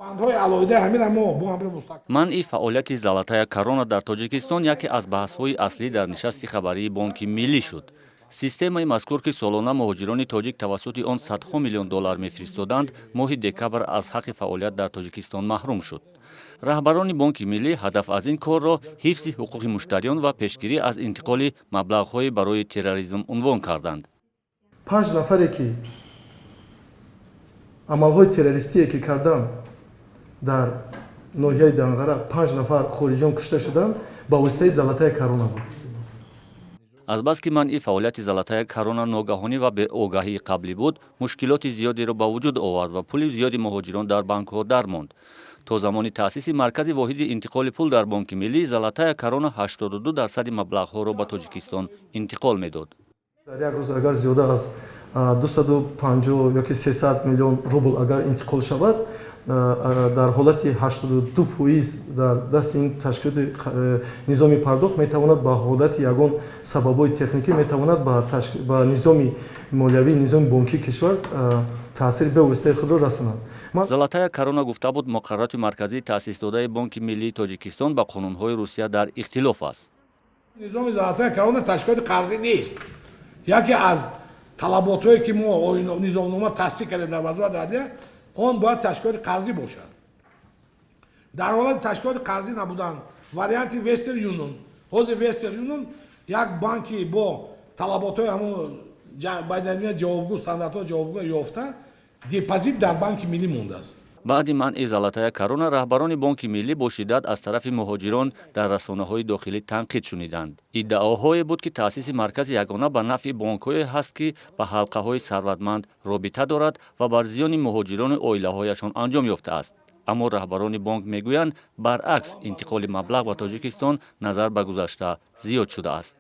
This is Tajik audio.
Бандҳои алоҳидаи ҳамина мо бо ҳамри мустаҳкам. Манъи фаъолияти «Золотая корона» дар Тоҷикистон яке аз баҳсҳои аслӣ дар нишасти хабарии Бонки Миллӣ шуд. Системаи мазкур, ки солона муҳоҷирони тоҷик тавассути он садҳо миллион доллар мефиристоданд, моҳи декабр аз ҳаққи фаъолият дар Тоҷикистон маҳрум шуд. Раҳбарони Бонки Миллӣ ҳадаф аз ин корро ҳифзи ҳуқуқи муштариён ва пешгирӣ аз интиқоли маблағҳое барои терроризм унвон карданд. Панҷ нафаре, ки амалҳои террористие ки карданд дар ноҳияи Данғара, панҷ нафар хориҷиён кушта шуданд, ба воситаи «Золотая корона» буд. Азбаски манъи фаъолияти «Золотая корона» ногаҳонӣ ва беогаҳии қаблӣ буд, мушкилоти зиёдеро ба вуҷуд овард ва пули зиёди муҳоҷирон дар банкҳо дармонд. То замони таъсиси маркази воҳиди интиқоли пул дар Бонки Миллӣ, «Золотая корона» 82 дарсади маблағҳоро ба Тоҷикистон интиқол медод. Дар як рӯз агар зиёда аз 250 ёки 300 миллион рубл агар интиқол шавад, дар ҳолати 82% дар дасти ин ташкилоти низоми пардохт метавонад ба ҳолати ягон сабабҳои техникӣ метавонад ба низоми молиявӣ, низоми бонкии кишвар таъсири бевоситаи худро расонад. «Золотая корона» гуфта буд, муқаррароти марказии таъсисдодаи Бонки Миллии Тоҷикистон ба қонунҳои Русия дар ихтилоф аст. Низоми «Золотая корона» ташкилоти қарзӣ нест. Яке аз талаботҳое, ки мо низомнома тасдиқ кардем дар Вазорати адлия, он бояд ташкилоти қарзӣ бошад. Дар ҳолати ташкилоти қарзӣ набудан, варианти Вестерн Юнион. Ҳозир Вестерн Юнион як банки бо талаботҳои ҳамон байналмилал ҷавобгӯ, стандартҳо ҷавобгӯ ёфта, депозит дар Банки Миллӣ мондааст. Баъди манъи «Золотая корона» раҳбарони Бонки Миллӣ бо шиддат аз тарафи муҳоҷирон дар расонаҳои дохилӣ танқид шуниданд. Иддаоҳое буд, ки таъсиси маркази ягона ба нафъи бонкҳое ҳаст, ки ба ҳалқаҳои сарватманд робита дорад, ва бар зиёни муҳоҷирону оилаҳояшон анҷом ёфтааст. Аммо раҳбарони бонк мегӯянд, баръакс, интиқоли маблағ ба Тоҷикистон назар ба гузашта зиёд шудааст.